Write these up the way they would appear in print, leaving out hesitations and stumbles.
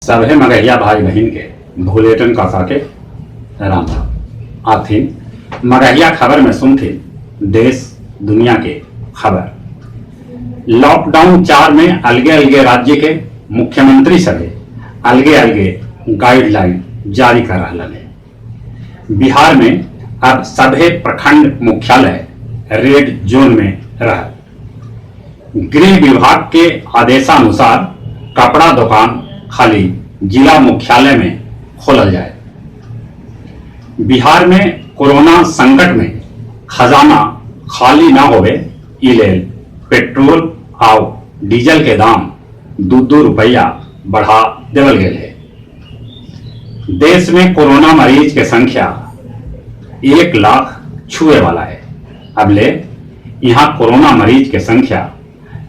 सभे मगहिया भाई बहिन के भुलेटन काका के राम राम। आथिन मगहिया खबर में सुनथिन देश दुनिया के खबर। लॉकडाउन 4 में अलगे अलगे राज्य के मुख्यमंत्री सभे अलगे अलगे गाइडलाइन जारी कर रहलन हे। बिहार में अब सभे प्रखंड मुख्यालय रेड जोन में रहत। गृह विभाग के आदेशानुसार कपड़ा दोकान खाली जिला मुख्यालय में खोलल जाए। बिहार में कोरोना संकट में खजाना खाली न होवे ई लेल पेट्रोल आउ डीजल के दाम 2-2 रुपया बढ़ा देवल गेल हे। देश में कोरोना मरीज के संख्या 1 लाख छुए वाला है। अब ले यहाँ कोरोना मरीज के संख्या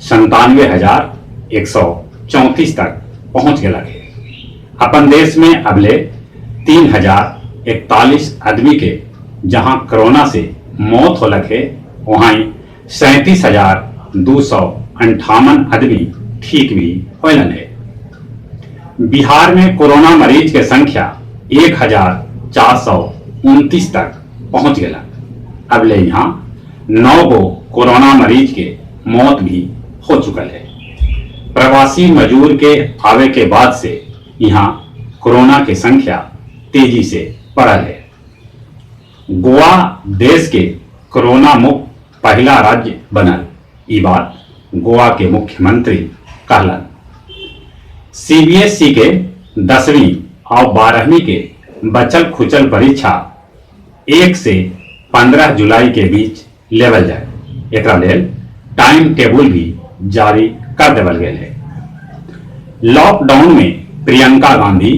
97,134 तक पहुंच गया है। अपन देश में अबले 3,041 आदमी के जहां कोरोना से मौत होलक है, वहां 37,258 आदमी ठीक भी होलन है। बिहार में कोरोना मरीज के संख्या 1,429 तक पहुंच गया। अबले यहाँ 9 गो कोरोना मरीज के मौत भी हो चुकल है। प्रवासी मजदूर के आवे के बाद से यहाँ कोरोना के संख्या तेजी से बढ़ल है। गोवा देश के कोरोना मुक्त पहला राज्य बनल, ई बात गोवा के मुख्यमंत्री कहलन। सीबीएसई के 10वीं और 12वीं के बचल खुचल परीक्षा 1 से 15 जुलाई के बीच लेवल जाए। एकरा लेल टाइम टेबुल भी जारी कर देवल गेल है। लॉकडाउन में प्रियंका गांधी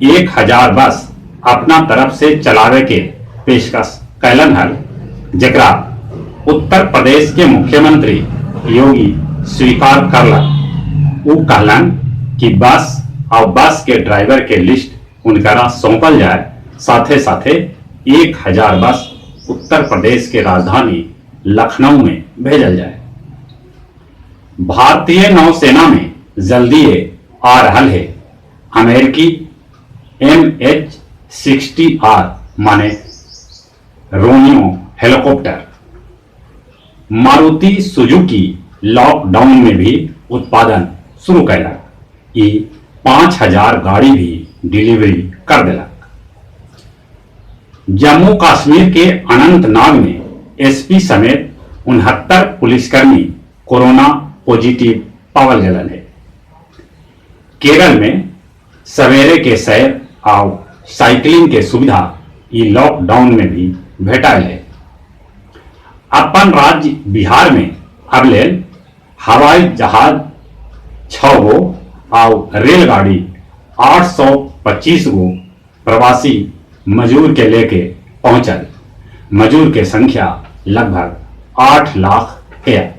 1000 बस अपना तरफ से चलावे के पेशकश कैलन हल, जेकरा उत्तर प्रदेश के मुख्यमंत्री योगी स्वीकार करलन। उ कहलन कि बस और बस के ड्राइवर के लिस्ट उनकरा सौंपल जाए, साथे साथे 1000 बस उत्तर प्रदेश के राजधानी लखनऊ में भेजल जाए। भारतीय नौसेना में जल्दी आ रहल है अमेरिकी MH-60R माने Romeo helicopter. Maruti Suzuki lockdown में भी उत्पादन शुरू कैलक। ई 5000 गाड़ी भी डिलीवरी कर देलक। जम्मू कश्मीर के अनंतनाग में एसपी समेत 69 पुलिसकर्मी कोरोना पॉजिटिव पावल गए है। केरल में सवेरे के सैर और साइकिलिंग के सुविधा ई लॉकडाउन में भी भेटायल है। अपन राज्य बिहार में अब लेल हवाई जहाज 6 गो और रेलगाड़ी 825 गो प्रवासी मजदूर के लेके पहुंचल। मजदूर के संख्या लगभग 8 लाख है।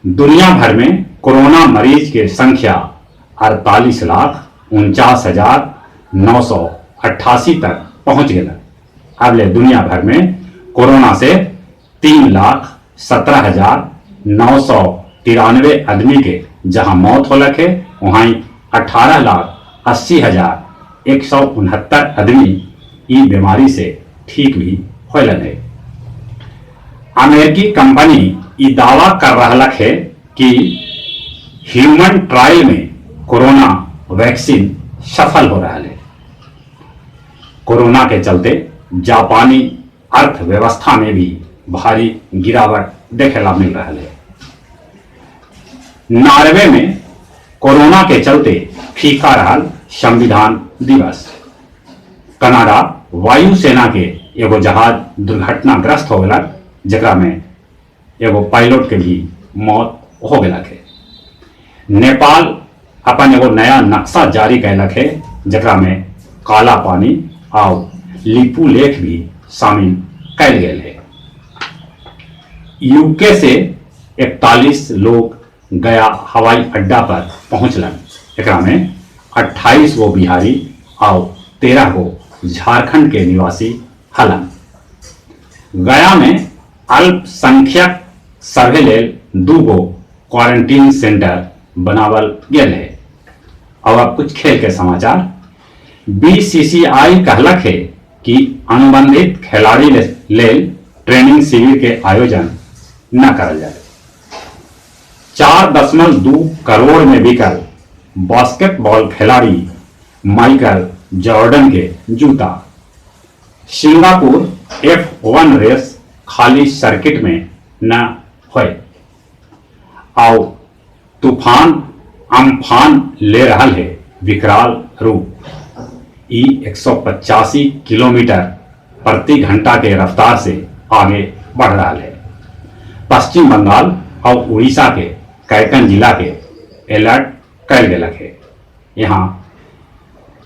दुनिया भर में कोरोना मरीज के संख्या 48,49,988 तक पहुंच गया। अब ले दुनिया भर में कोरोना से 3,17,993 आदमी के जहां मौत होलक है, वहां 18,80,169 आदमी ई बीमारी से ठीक भी होलन है। अमेरिकी कंपनी ई दावा कर रहलक है कि ह्यूमन ट्रायल में कोरोना वैक्सीन सफल हो रहा है। कोरोना के चलते जापानी अर्थव्यवस्था में भी भारी गिरावट देखेला मिल रहा है। नॉर्वे में कोरोना के चलते फीका रहा संविधान दिवस। कनाडा वायुसेना के एगो जहाज दुर्घटनाग्रस्त हो गया, जकरा में एगो पायलट के भी मौत हो गया है। नेपाल अपन एगो नया नक्शा जारी कैलक है, जकरा में काला पानी और लिपू लेख भी शामिल कैल गेल है। यूके से 41 लोग गया हवाई अड्डा पर पहुंचलन। एकरा में 28 गो बिहारी और 13 गो झारखंड के निवासी हलन। गया में अल्पसंख्यक सभे लेल 2 गो क्वारंटीन सेंटर बनावल गेल है। और अब कुछ खेल के समाचार। बीसीसीआई कहलक हे कि अनुबंधित खेलाड़ी लेल ट्रेनिंग शिविर के आयोजन न करल जाए। 4.2 करोड़ में बिकल बास्केटबॉल खिलाड़ी माइकल जॉर्डन के जूता। सिंगापुर F1 रेस खाली सर्किट में न होय। आउ तूफान अम्फान ले रहल हे विकराल रूप। ई 185 किलोमीटर प्रति घंटा के रफ्तार से आगे बढ़ रहा है। पश्चिम बंगाल और उड़ीसा के कैकन जिला के अलर्ट कैल गेलक हे। यहाँ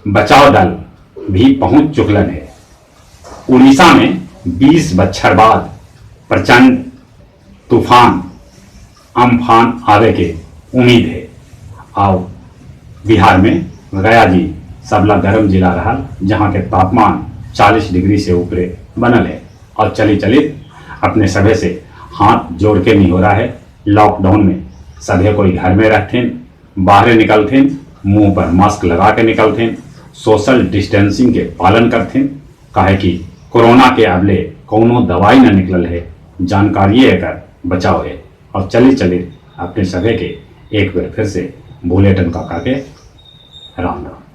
बचाव दल भी पहुंच चुकलन है। उड़ीसा में 20 बच्छर बाद प्रचंड तूफान अम्फान आवे के उम्मीद है। आओ बिहार में गया जी सबला गर्म जिला रहा, जहां के तापमान 40 डिग्री से ऊपरे बनल है। और चली चली अपने सभे से हाथ जोड़ के नहीं हो रहा है। लॉकडाउन में सभे कोई घर में रहते, बाहर निकलते, मुंह पर मास्क लगा के निकलते, सोशल डिस्टेंसिंग के पालन करते, काहे कि कोरोना के अबले कोनो दवाई न निकलल है, जानकारी एकर बचाव है। और चली चली अपने सभे के एक बार फिर से बुलेटिन का के राम राम।